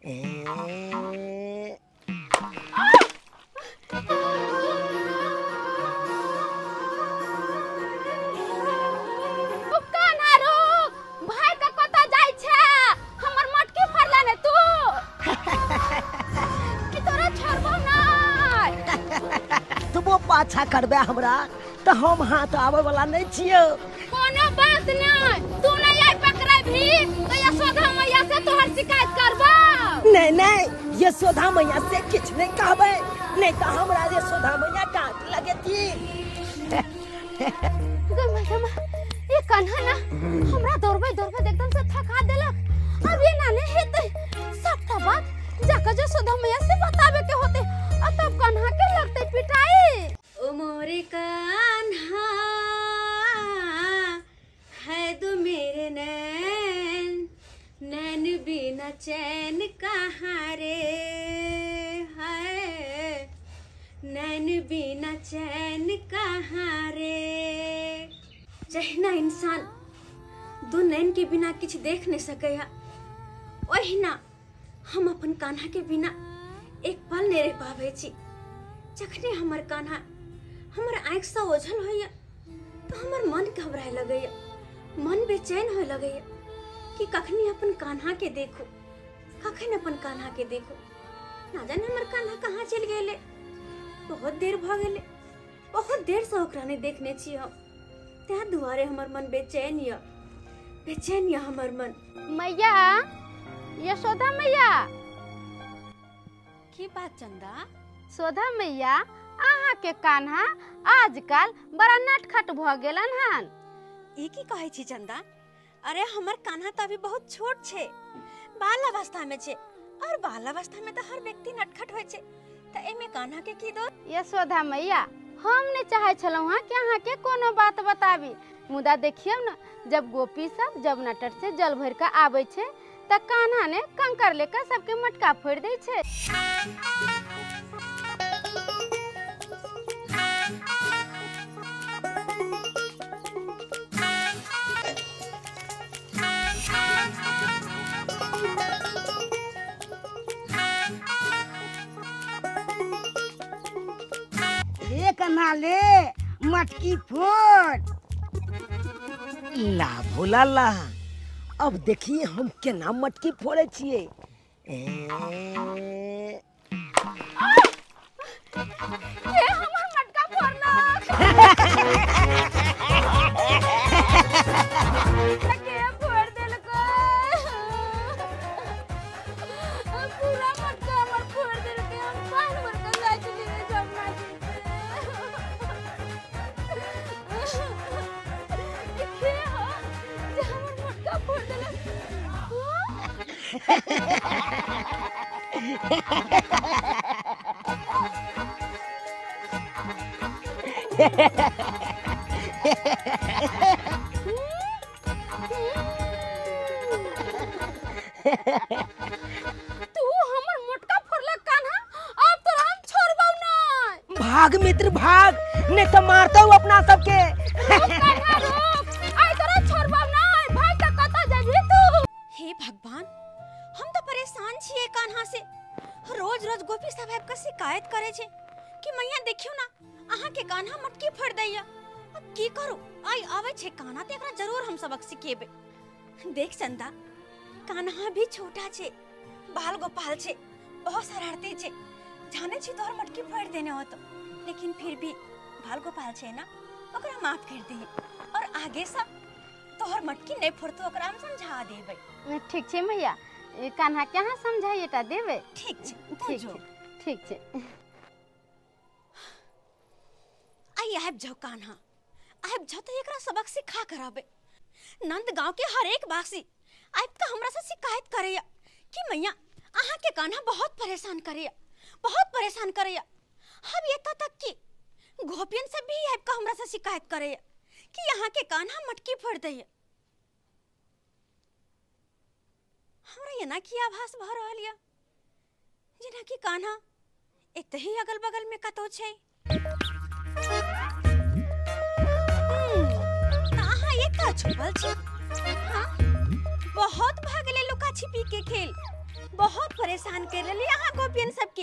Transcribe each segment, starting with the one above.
कान्हा रुक, भाई का कतऽ जाइ छै? हमर मटकी फड़ला ने तू। कि तोरा छोड़बौ नै। तू पाछा करबे हमरा तऽ हम हाथ आबै वाला नहीं छियौ। कोनो बात नहीं, तू नहीं आई पकड़े भी तो यशोदा मैया से तोहर शिकायत करबौ। नहीं नहीं, यशोदा मैया से किछ नहीं कहबै, नहीं तो हमरा यशोदा मैया डांट लगेती। ये कान्हा ना हमरा दौड़बे दौड़बे एकदम से थका देलक। अब ये ना नहीं हेतै, सबटा बात जाके यशोदा मैया से बताबे के होते आ तब कान्हा के लगतै पिटाई। ओ मोरे कान्हा है दो मेरे नैन, नैन बिना चैन कहाँ रे है, नैन बिना चैन कहाँ रे। जहिना इंसान दो नैन के बिना किछु देख नहीं सकैया, ओहिना हम अपन कान्हा के बिना एक पल नहीं रह पाबै छी। जखने हमर कान्हा हमर आँखिसँ ओझल होइया तो हमर मन घबराए लगैया, मन बेचैन होए लगैया कि कखनी अपन कान्हा के देखू, कखन अपन कान्हा के देखू। ना जाने हमर कान्हा कहाँ चलि गेलै, बहुत देर भऽ गेलै, बहुत देरसँ ओकरा नहि देखने छी हम, तैं दुआरे हमर मन बेचैन यऽ, बेचैन यऽ हमर मन। मैया, यशोदा मैया। की बात चंदा? सोधा मैया, अहाँ के कान्हा आजकल बड़ा नटखट भऽ गेलन हन। ई की कहै छी चंदा? अरे हमर कान्हा तऽ अभी बहुत छोट छै, बाल अवस्था में छै, और बाल अवस्था में तऽ हर व्यक्ति नटखट होइ छै, तऽ एहिमे कान्हा के की दोष? यशोदा मैया, हम नहीं चाहे छलहुँ हँ कि अहाँ के कोनो बात बताबी, मुदा देखियौ न जब गोपी सब जमुना तट से जल भरि कऽ आबै छै तऽ कान्हा ने कंकर लेकर सबके मटका फोड़ि दै छै। ले कन्हा ले, मटकी फोड़। ला भोला ला, अब देखिए हम केना मटकी फोड़े छियै। के हमर मटका फोड़लक? के फोड़ देलकै? पूरा मटका हमर फोड़ देलकै। हम पानि भर कऽ जाइ छलियै जमुना जी से। के हो जे हमर मटका फोड़ देलक? तू हमर मोटका फोड़लक कान्हा, अब तोरा हम छोड़बौ नै। भाग मित्र भाग, नहीं तो मारतौ अपना सबके। कान्हा रुक, आइ तोरा छोड़बौ नै, भाग के कतऽ जेबही तू? हे भगवान, हम तो परेशान छियै कान्हा से। रोज रोज गोपी सब आबि कऽ शिकायत करै छै कि मैया देखियौ ना अहाँ के कान्हा मटकी फोड़ि दैया। अब की करू, आइ आबै छै कान्हा तऽ एकरा जरूर हम सबक सिखेबै। देख चंदा, कान्हा भी छोटा छै, बाल गोपाल छै, बहुत शरारती छै। जाने छी तोहर मटकी फोड़ि देने होतो, लेकिन फिर भी बाल गोपाल छै ना, ओकरा माफ कर दही और आगे सब तोहर मटकी नहीं फोड़तो, ओकरा हम समझा देबै। ठीक छै मैया, कान्हा के अहाँ समझाइएटा देबै। ठीक छै, ठीक छै, ठीक छै। आइ आबि जाओ कान्हा, आबि जाओ तऽ एकरा सबक सिखा कराबे। नंद गांव के हर एक वासी आबि कऽ हमरा से शिकायत करैया कि मैया अहाँ के कान्हा बहुत परेशान करैया, बहुत परेशान करैया। हम एतऽ तक कि गोपियन सब भी आबि कऽ हमरा से शिकायत करैया कि यहाँ के कान्हा मटकी फोड़ि दैया। हमरा एना की आभास भऽ रहल यऽ जेना कि कान्हा एतहि अगल बगल में कतौ छै। अहाँ एतऽ छुपल छी? हाँ, बहुत भऽ गेलै लुका छिपी के खेल। बहुत परेशान कर लेली अहाँ गोपियन सबके,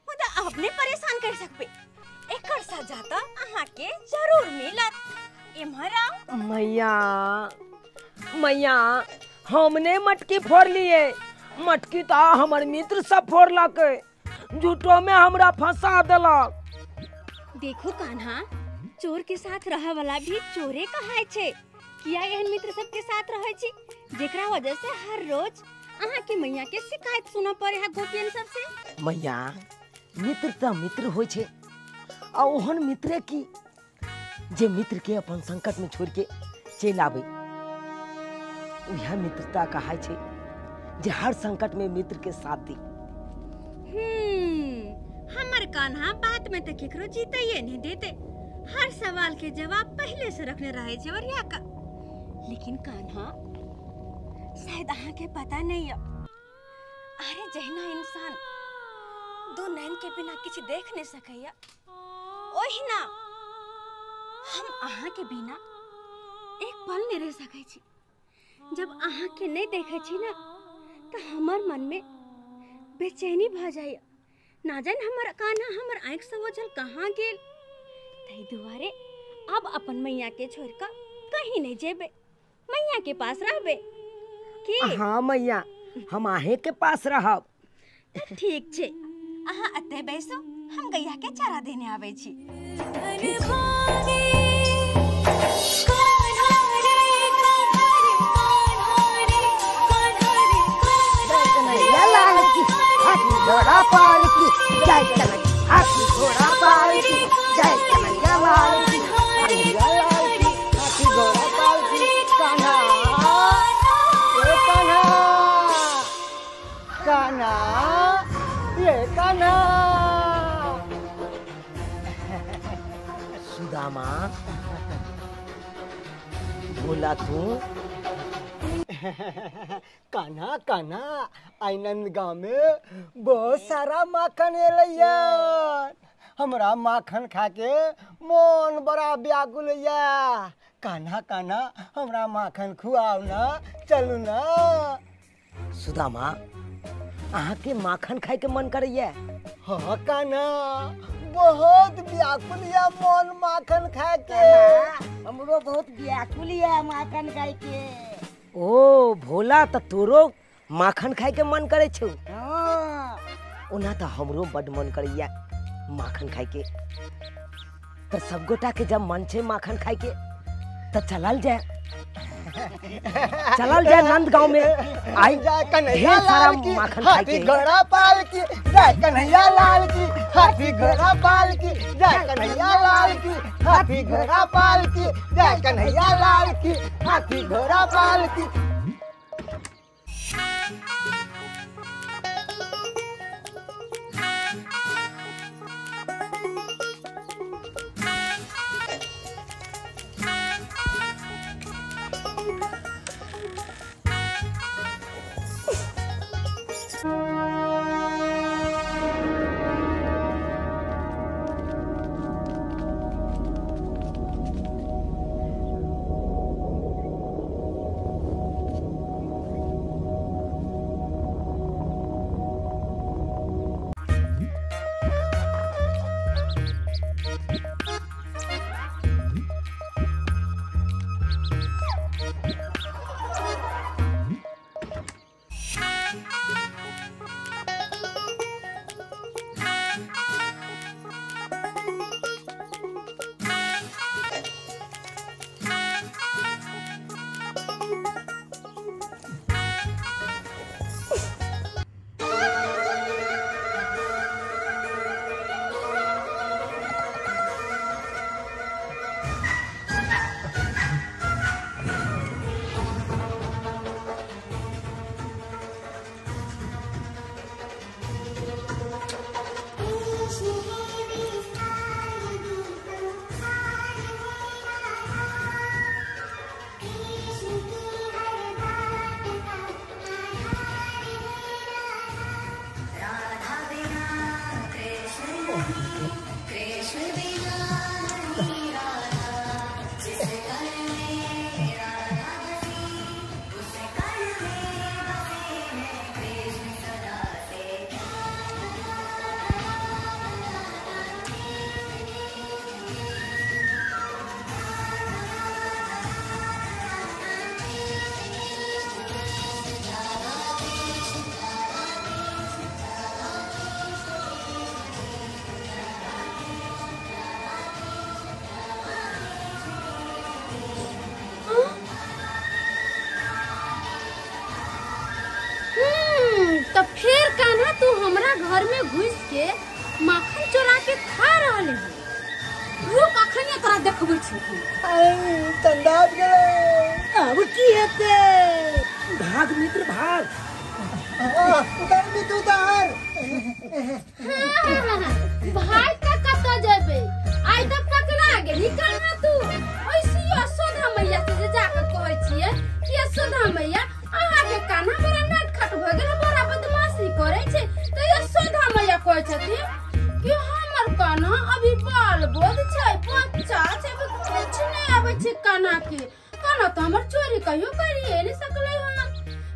मुदा अब नहीं परेशान कर सकबे। एकर सजा तो अहाँ के जरूर मिलत। एम्हर आओ। मैया मैया हमने मटकी फोड़ लिए, मटकी तो हमर मित्र सब फोड़लक, झूठो में हमरा फंसा देलक। देखो कान्हा, चोर के साथ रहे वाला भी चोरे कहाय छे। किया एहन मित्र सबके साथ रहे छी जेकरा वजह से हर रोज अहाँ के मैया के शिकायत सुनऽ पड़े है गोपियन सबसे। मैया मित्र तो मित्र होय छे, आ ओहन मित्रे की जे मित्र के अपन संकट में छोड़ के चलि आवे, वह मित्रता कहाय छे जे हर संकट में मित्र के साथ दी। हमर कान्हा बात में तो केकरो जीतैये नहीं देते, हर सवाल के जवाब पहले से रखने रहे छे वरिया का। लेकिन कान्हा शायद अहाँ के पता नहीं है, अरे जहिना इंसान दो नैन के बिना किछु देख नहीं सकैया, ओहिना हम अहाँ के बिना एक पल नहीं रह सकै छी। जब अहाँ के नहीं देखै छी ना तो हमर मन में बेचैनी भ जाइए। ना जान हमर कान्हा हमर आँखि से ओझल कहाँ गेल। ताहि दुआरे अब अपन मैया के छोड़ कऽ कहीं नहीं जेबै, मैया के पास रहबै की? हाँ मैया, हम अहें के पास रहब। ठीक छे, अहाँ एतै बैसू, हम गैया के चारा देने आबै छी। घोड़ा पाल की जय कन्हैया, हाथी घोड़ा पाल की जय कन्हैया लाल की, कन्हैया लाल की, हाथी घोड़ा पाल की। कान्हा ये कान्हा, कान्हा ये कान्हा। सुदामा बोला तू। कान्हा कान्हा, आई नंद गाँव में बहुत सारा माखन एलैया, हमरा माखन खा के मन बड़ा व्याकुल या। कान्हा कान्हा हमरा माखन खुआओ ना, चलू ना। सुदामा अहाँ के माखन खाए के मन करैया? हाँ कान्हा, बहुत व्याकुल या मन माखन खाए के। हमरो बहुत व्याकुल या माखन खाए के। ओ भोला, त तोरो माखन खाए के मन करे छौ? हाँ। ओना तो हमरो बड मन करैया माखन खाए के। त सब गोटा के जब मन छे माखन खाए के त चलल जाए, चलल जाए नंद गांव में। आई जय कन्हैया सारा लाल की, माखन खाए हाथी के। घोड़ा पाल की जय कन्हैया लाल की, हाथी घोड़ा पाल की जय कन्हैया लाल की, हाथी घोड़ा पाल की जय कन्हैया लाल की, हाथी घोड़ा पाल की। घर में घुस के माखन चोरा के खा रहले हन। रुक अखने तोरा देखबै छी। चंदा आबि गेलै। अब की हेतै? भाग मित्र भाग। उतार मित्र उतार। भाग का कतऽ जेबै? आइ तऽ पकड़ा गेली कान्हा तू। ऐसी यशोदा मैया से जे जाके कहै छियै कि यशोदा मैया अहाँ के कान्हा बड़ा नटखट भऽ गेल, बड़ा बदमाशी करै छै। तऽ यशोदा मैया कहै छथिन कि हमर कान्हा अभी बाल बोध छै, बच्चा छै, अभी कुछ नहि आबै छै कान्हा के। कान्हा तऽ हमर चोरी कहियो करिए नहि सकलै हन।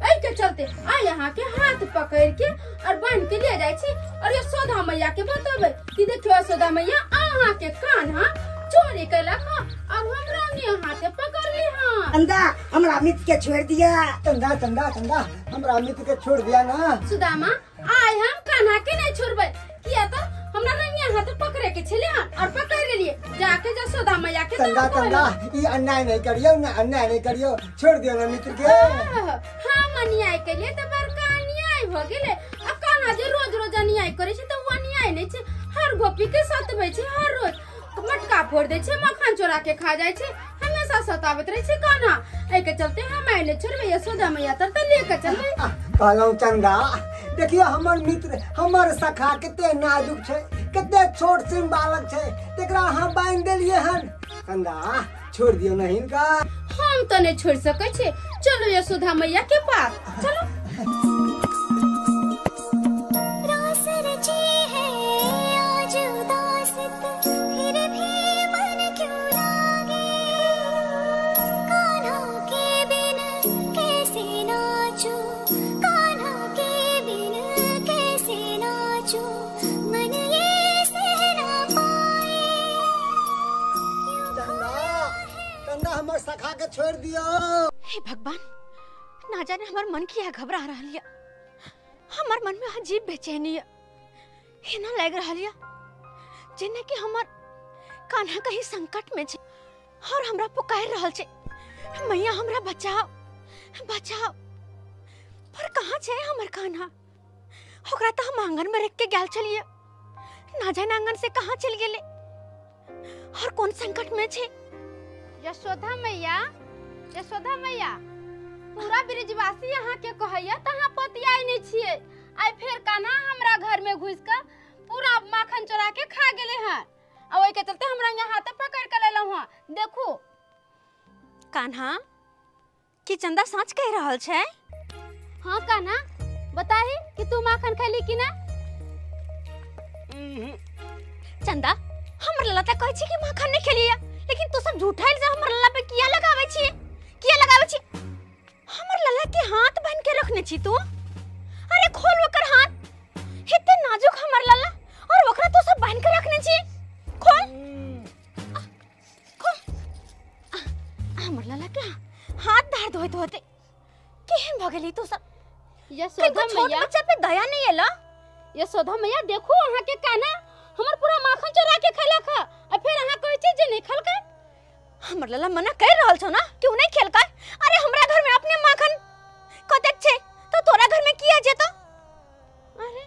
एहि के चलते आइ अहाँ के हाथ पकड़ के और बांध के ले जाइ छी और यशोदा मैया के बतेबै कि देखियो यशोदा मैया अहाँ के कान्हा चोरी केलक हन और हमरा ने हाथे पकड़ली हन। चंदा हमरा मित्र के छोड़ दिया। चंदा चंदा चंदा हमरा मित्र के छोड़ दिया ना। सुदामा आइ हम कान्हा के नहीं छोड़बै, किया तऽ हमरा रंगिया हाथ पकड़े के छले हन और पकड़ लेलिए। जाके यशोदा मैया के चंदा चंदा ई अन्याय नहीं करियो ना, अन्याय नहीं करियो, छोड़ दियो ना मित्र के। हम अन्याय केलिए तऽ बड़का अन्याय भ गेलै। आ कान्हा जे रोज रोज अन्याय करै छै तऽ ओ अन्याय नहि छै, हर गोपी के सतबै छै, हर रोज मटका फोड़ दै छै, मखान चोरा के खा जाइ छै, हमेशा सताबैत रहै छै कान्हा। एहि के चलते हम आइ नहि छोड़बै, यशोदा मैया तर तऽ ले के चलबै। कहलहुँ चंदा देखियो हमर मित्र हमर सखा कते नाजुक छै, कते छोट सिन बालक छै, तेकरा अहाँ बान्हि देलियै हन। चंदा छोड़ दियौ ना हिनका। हम तऽ नहि छोड़ि सकै छी, चलू यशोदा मैया के पास चलू। रास रची है आज उदास फिर भी मन क्यों लागे, कान्हा के बिन कैसे नाचूं, कान्हा के बिन कैसे नाचूं, मन ये सह ना पाए। चंदा चंदा हमर सखा के छोड़ दियौ। हे भगवान, ना जाने हमर मन किया घबरा रहल या, हमर मन में अजीब बेचैनी है, एना लागि रहल या जेना कि हमर कान्हा कहीं संकट में छै और हमरा पुकार रहल छै, मैया हमरा बचाओ बचाओ। पर कहाँ छै हमर कान्हा? ओकरा तऽ हम आंगन में रख के गेल छलियै, ना जाने आंगन से कहाँ चलि गेलै और कौन संकट में छै। यशोदा मैया, यशोदा मैया, पूरा ब्रिजवासी अहाँ के कहैया तऽ अहाँ पतियाइ नहि छियै। आइ फेर कान्हा हमरा घर में घुसि कऽ पूरा माखन चोरा के खा गेलै हन आ ओहि के चलते हमरा यहाँ हाथ पकड़ के लेलहुँ हन। देखू कान्हा, की चंदा सच कहि रहल छै? हाँ कान्हा, बताही कि तू माखन खैली कि ना? चंदा हमर लला तऽ कहै छै कि माखन नहि खेलियै, लेकिन तू सब झूठा इल्जाम हमर लला पे किया लगाबै छी, किया लगाबै छी? हमर लला के हाथ बान्हि के रखने छी तू। अरे खोल ओकर हाथ, एते नाजुक हमर लला और ओकरा तू सब बान्हि के रखने छी। खोल खोल। हमर लला के हाथ दर्द होइत होते केहन भऽ गेली तू सब? यशोदा मैया बच्चा पे दया नहीं एला। यशोदा मैया देखू अहाँ के कान्हा हमर पूरा माखन चोरा के खैलक ह आ फेर अहाँ कहै छी जे नहीं खलकै। हमर लला मना कर रहल छौ ना क्यों नहीं खेलकै? अरे हमरा घर में अपने माखन कतेक छै तो तोरा घर में किया जेतो? अरे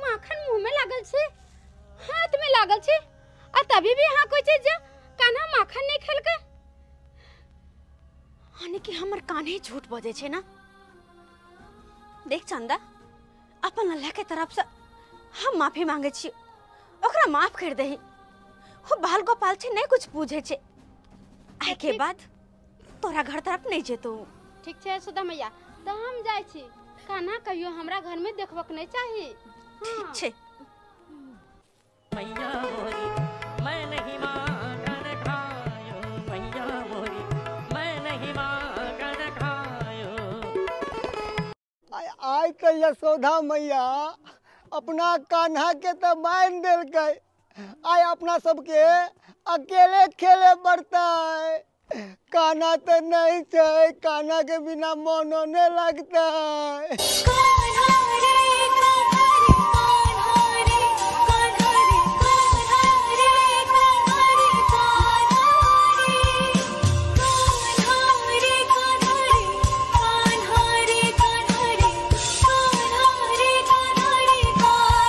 माखन मुंह में लागल छै, हाथ में लागल छै आ तभी भी अहाँ कहै छी जे कान्हा माखन नहीं खेलकै। यानी कि हमर कान्हे झूठ बजै छै ना। देख चंदा, अपन लल्ला के तरफ से हम माफी मांगे छी, ओकरा माफ कर दही। वो बाल गोपाल छै, नहीं कुछ पूछे छै। आइ के बाद तोरा घर तरफ नहीं जेतो। ठीक छै यशोदा मैया, तऽ हम जाइ छी। कान्हा कहियो हमरा घर में देखबक नहीं चाही। ठीक छै। मैया मोरी मैं नहीं माखन खायो, मैया मोरी मैं नहीं माखन खायो। आइ तऽ यशोदा मैया अपना कान्हा के तऽ बान्हि देलकै, आइ अपना सबके अकेले खेले पड़तै। कान्हा तऽ नहीं छै, कान्हा के बिना मोनो नहीं लगतै। कान्हा रे कान्हा रे कान्हा रे कान्हा रे कान्हा रे कान्हा रे कान्हा रे कान्हा रे कान्हा रे कान्हा रे कान्हा रे कान्हा रे कान्हा रे।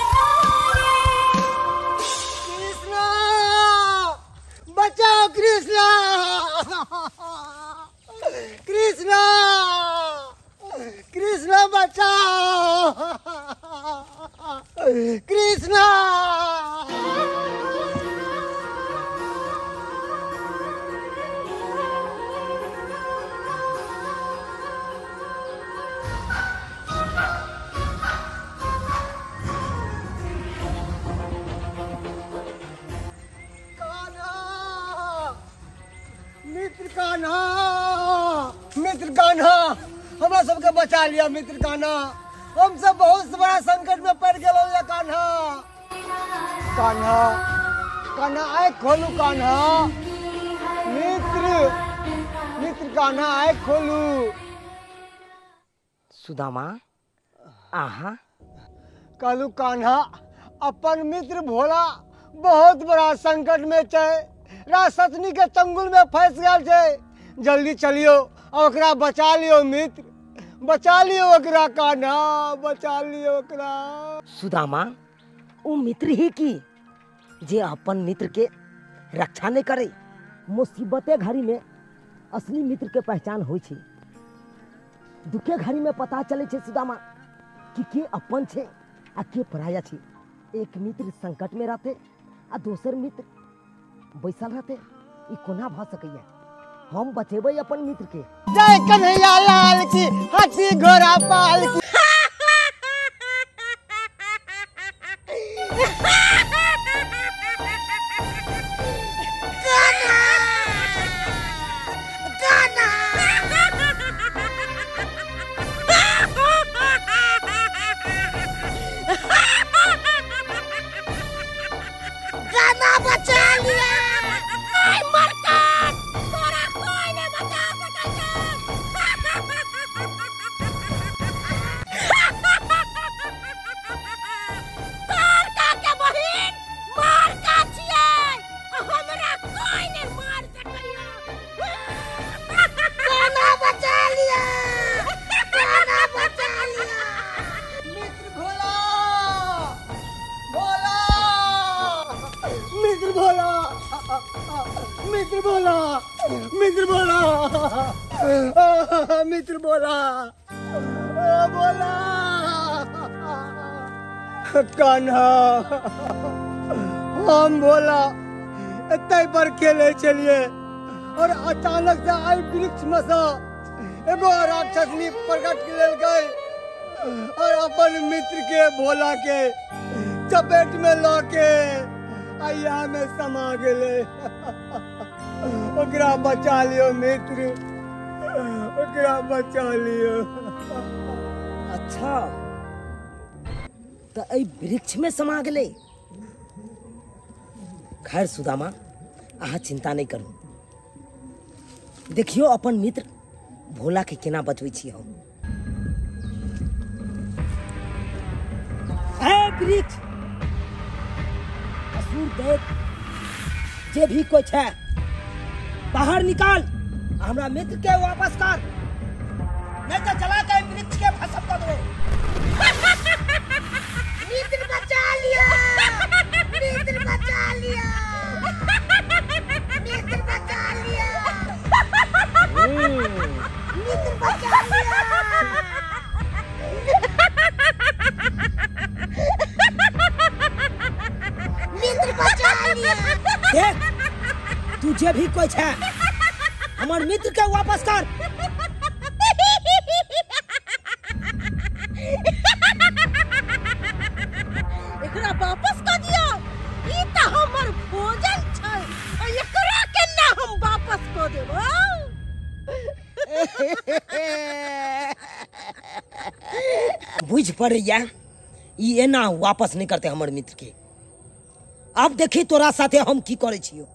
कृष्णा। मित्र कान्हा, हमरा सबके बचा लिया मित्र कान्हा, हम सब बहुत बड़ा संकट में पड़ गेलहुँ या कान्हा। कान्हा कान्हा आँखि खोलू कान्हा, मित्र मित्र कान्हा आँखि खोलू। सुदामा आहा कहलू कान्हा, अपन मित्र भोला बहुत बड़ा संकट में छै, राक्षसनी के चंगुल में फंस गेल छै, जल्दी चलियो और ओकरा बचा लियो मित्र, बचा लियो ओकरा कान्हा, बचा लियो ओकरा। सुदामा ओ मित्र ही की जे अपन मित्र के रक्षा नहीं करे। मुसीबते घड़ी में असली मित्र के पहचान होइ छै, दुखे घड़ी में पता चले छै सुदामा कि के अपन छै आ के पराया छै। एक मित्र संकट में रहते आ दोसर मित्र बैसल रहते, ई कोना भ सकैया? हम बचेबै अपन मित्र के। जय कन्हैया लाल की, हाथी घोड़ा पाल की। गाना बचा लिया। आई मरकट, तोरा कोई नहीं बचा सकै छै। तारका के बहिन मारका छियै, हमरा कोई नहीं मार सकैया। गाना बचा लिया, गाना बचा लिया। मित्र भोला, भोला, मित्र भोला, मित्र भोला, मित्र भोला, मित्र भोला, भोला। कान्हा हम भोला एतै पर खेले छलिए और अचानक से आई वृक्ष में से एगो राक्षसनी प्रकट लेलकै और अपन मित्र के भोला के चपेट में लऽ के अइया में समा गेलै। ओकरा बचा लियो मित्र, ओकरा बचा लियो। अच्छा तो एहि वृक्ष में समा गेलै। खैर सुदामा अहाँ चिंता नहीं करू, देखियो अपन मित्र भोला के केना बचबै छी हम। ए वृक्ष, असुर देख जे भी कोई छै बाहर निकाल, हमरा मित्र के वापस कर, नहीं तो जला के वृक्ष के भस्म कर दो। मित्र बचा लिया, मित्र बचा लिया, मित्र बचा लिया, मित्र बचा लिया। मित्र बचा लिया। देख तू जे भी कोई छै हमर मित्र के वापस कर। एकरा वापस कर दियो, ई त हमर भोजन छै, एकरा केना हम वापस कर देबो? बुझ पड़ैया ई एना वापस नहीं करते हमर मित्र के। अब देखी तोरा साथे हम की करे छियो।